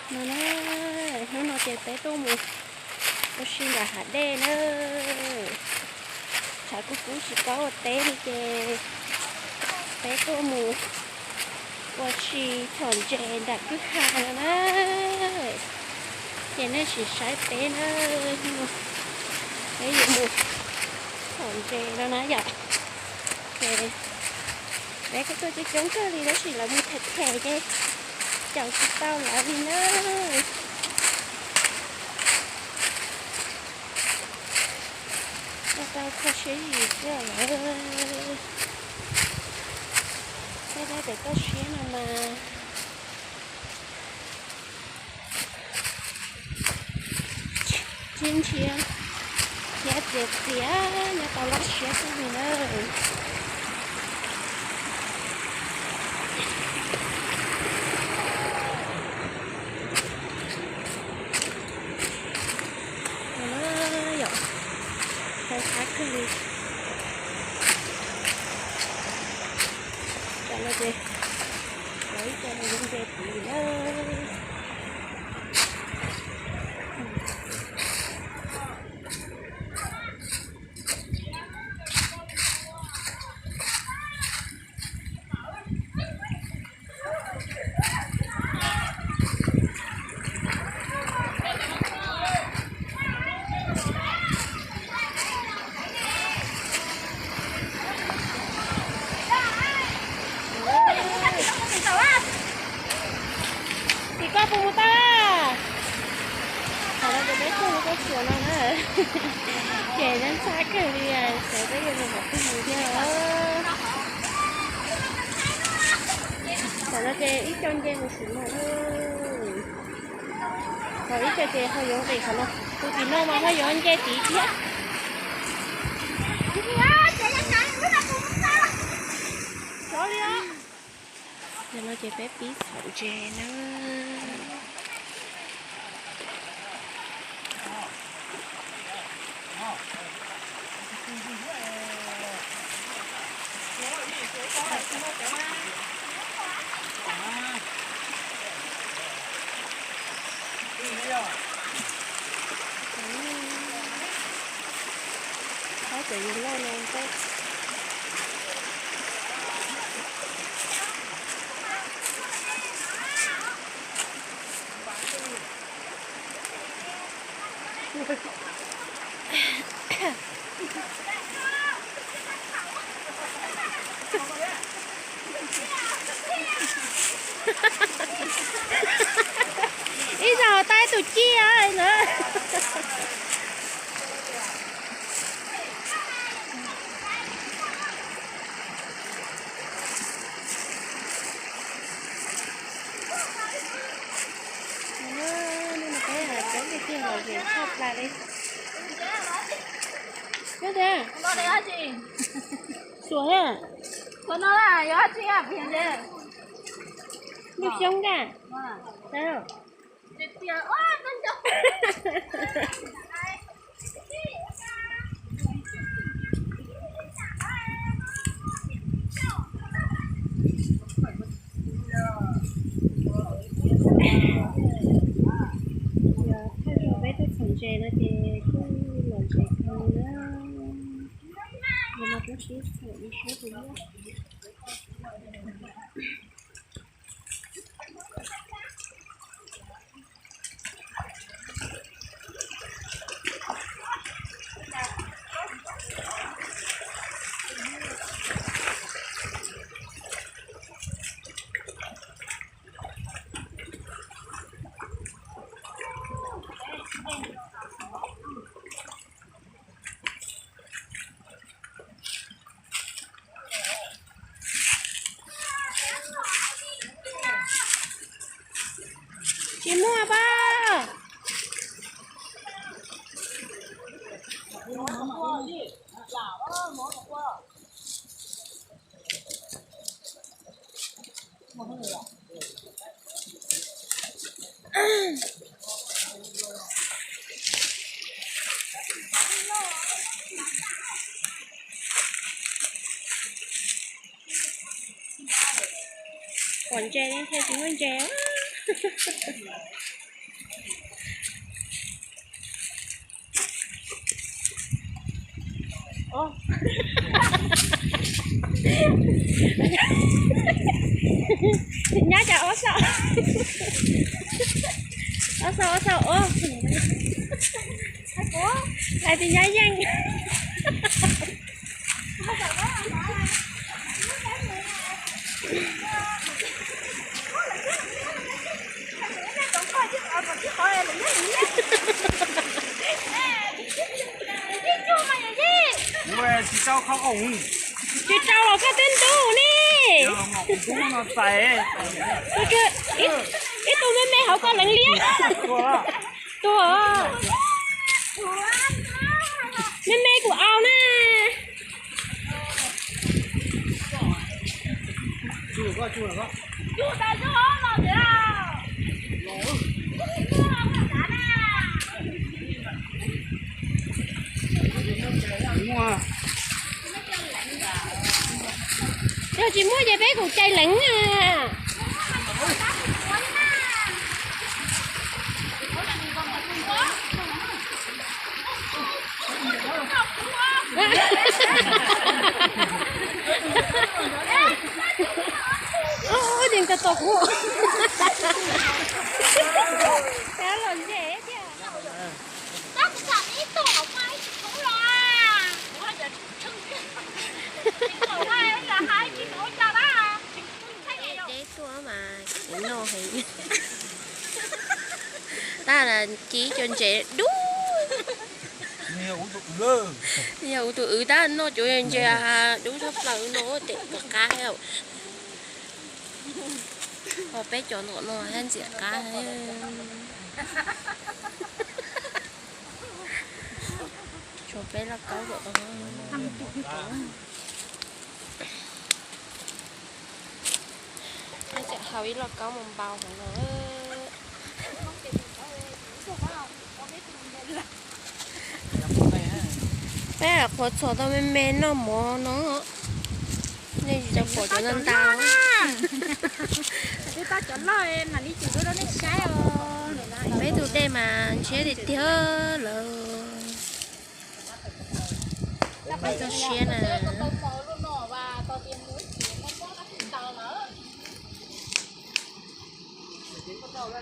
No na, hnub no ces peb tuaj mus ua si nram hav dej na. Tshav kub kub tsis paub ua teb li ces peb tuaj mus ua si txhom ntses nram kwj ha no na. Ces nej sim saib peb na, peb yuav mus txhom ntses no na yom. Ces peb kuj tuaj coob coob kawg li tab sis lawv mus them them ces caum tsis tau lawv li na. Ua tau kho siab yim xwb lawm. Tej dab pem toj siab no mas ntshiab ntshiab, ntshiab txias txias, nyob tau loj siab xwb li na. Yom, ntxhab kawg li. Tam no ces lawv ib co mus yoov nce tid na. Tim koj puas mus tau? Thaum no ces peb tuaj mus tau tsuas no na, ces nyob ntxhab kawg li, xav peb yuav mus qhov twg mus thiab os. Thaum no ces ib co nce mus tim no na. Ho ib co ces ho yuav nqis qhov no, tus tim no mas ho yuav nce tid thiab. Xyov li os. Tam no ces peb pib txhom ntses na. Qab cov yus loj no ntag. Ib zaug tau ib tug ci na. Hnub no peb coob tiag tiag lom zem tshaj plaws li. Nyob tiag. Xuas thiab. Lub xyoob ntag. Yog thawj zaug peb tuaj txhom ntses no ces kuj lom zem kawg na. Yog no peb sib txhom ib sab tus loj. Tsis muaj pab. Pom ntses li thiaj tsis muaj ntses. Nyob cas ua sau, ua sau ua sau ua, hais tias nyob yeej. Tsis rau los koj teb ntuj ni. Tsis rau los koj teb ntuj ni. Ib tug me me hauv koj leev liab. Tuag. Me me kuv au na. Yog tsis muaj ces peb kuj cais leev na. Ua, ua, ua, tsis tau tau kuv. Los ntshe thiab. Deb tuaj mas kuv noj heev. Tab cis cov ntses dub. Yog kuv tus wv tab noj cov ntses dub tshaj plaws no ces qab qab. Ho peb cov ntom no thiab ntxim qab. Tshuav peb lauj kaub kom peb tseem haus ib lauj kaub mus npau hauv no. Peb qhuav txhom tau me me noj mov no. Nej tsis tau pom cov ntau ntau. Peb tus dej mas ntshiab tiag tiag lawm. Peb txoj siab na.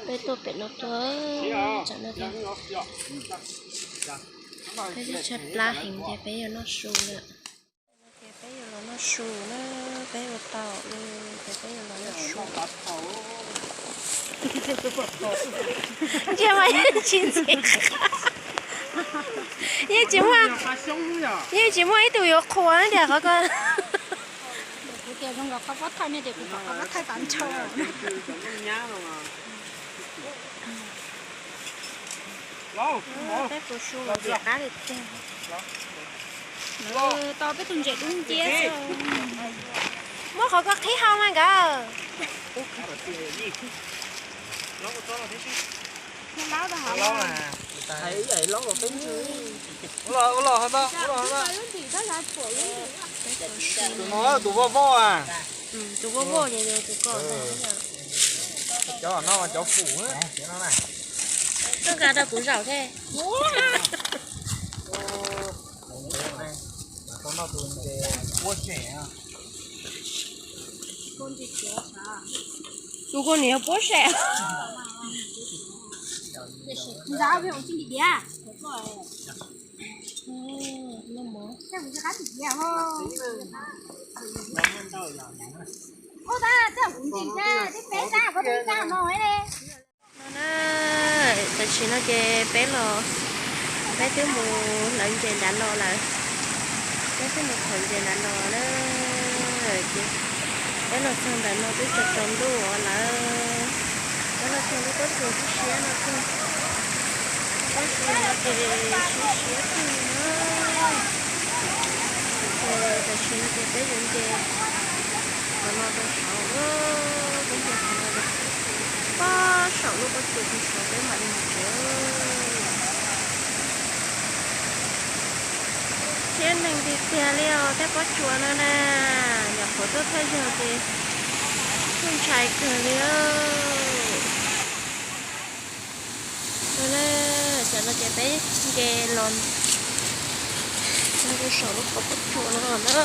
Peb tuaj pem no tuaj, tsam no peb twb tshaib plab heev ces peb yuav noj su lawm. Ces peb yuav los noj su na, peb ua tau li ces peb yuav los noj su. Ntsia mas yeej tsis ntxim, yeej tsis muaj, yeej tsis muaj ib tug yuav qhuas tias qhov ko. Kuv tias zoo nkaus qhov pob thawj ne ces kuv kom qhov pob thawj tag nrho. Peb pus su los ntxim qab li tiag. Tau peb tus ntses dub nciab. Muab qhov ko qhib hau mas nkawd. Tus no tus voj voj a. Tus voj voj ces tus ko. Cov no cov fum. Koj nqa rau kuv zaum thiab. Tus ko niam puab sem. No na, tam sim no ces peb los, peb twb mus hlawv ntses nrad los lawm. Peb twb mus hlawv ntses nrad los na. Ces peb los txog ntawm no twb tsaus tsaus ntuj lawm. Peb los txog lub pob tsuas siab siab no kawg. Pob tsuas no ces siab siab kawg li na. Ces tam sim no ces peb yuav nce qhov no rau saud, peb nce qhov no rau pob saum lub pob tsuas saud peb mam li mus tsev. Siab neeg tiag tiag li os, tej pob tsuas no na, nyuam qhuav tuaj thawj zaug ces kuj ntshai kawg li os. No ces peb nce los rau saum lub qhov pob tsuas no na.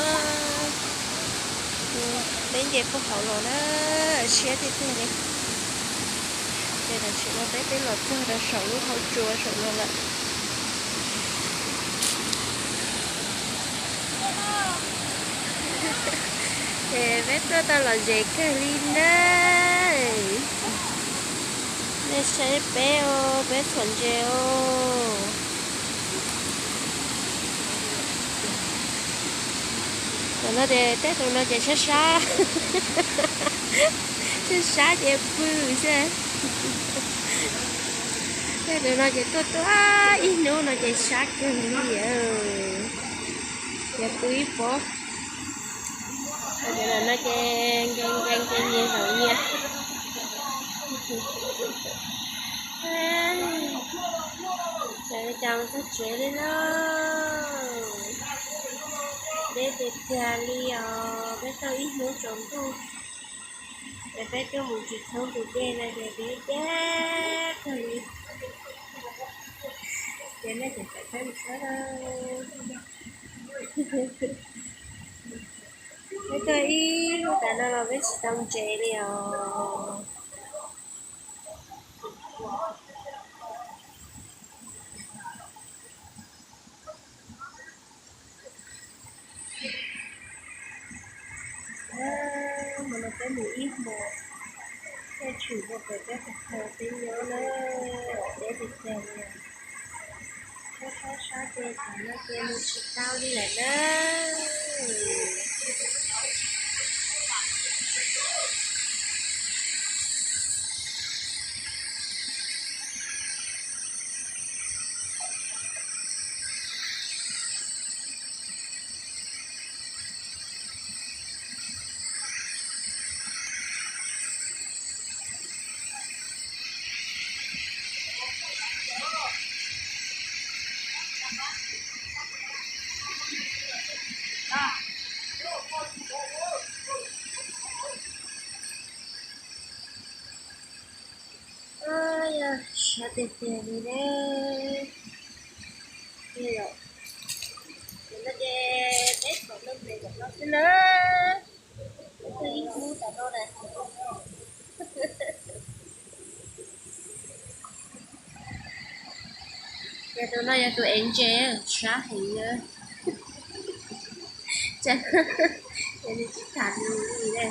Peb nce puag hauv los na, siab tiag tiag li. Ces tam sim no peb twb los txog rau saum lub hauv tsua saum no lawm. Ces peb tuaj tau lom zem kawg li na. Nej saib peb os, peb txhuam ntses os. Tam no ces tej tus no ces sab sab, sab sab ces pw xwb. Tej tus no ces tuaj tuaj ib hnub no ces sab kawg li. Ces pw ib pob. Tam no ces nkees nkees ces nyias zaum nyias. Ces li cas mus txog tsev li lauj. Deb tiag tiag li os, peb tuaj ib hnub tsaus ntuj. Ces peb twb mus tsis thoob tus dej no ces deb deb kawg li. Ces nej tseem tawm peb mus txog. Peb tuaj ib hnub tas no los peb tsis tau ntses li os. Hmo no peb mus ib hmos, tej tshwm ua pem peb qhov chaw peb nyob na, deb tiag tiag li. Sab sab sab ces tam no ces mus tsis tau li lawm na. Sab tiag tiag li ne. Ces no ces peb txom nyem zaum no xwb na. Peb tuaj ib hnub tas no na. Ces tus no yog tus ev ntses sab heev na. Ces nws tsis tham nws li ne.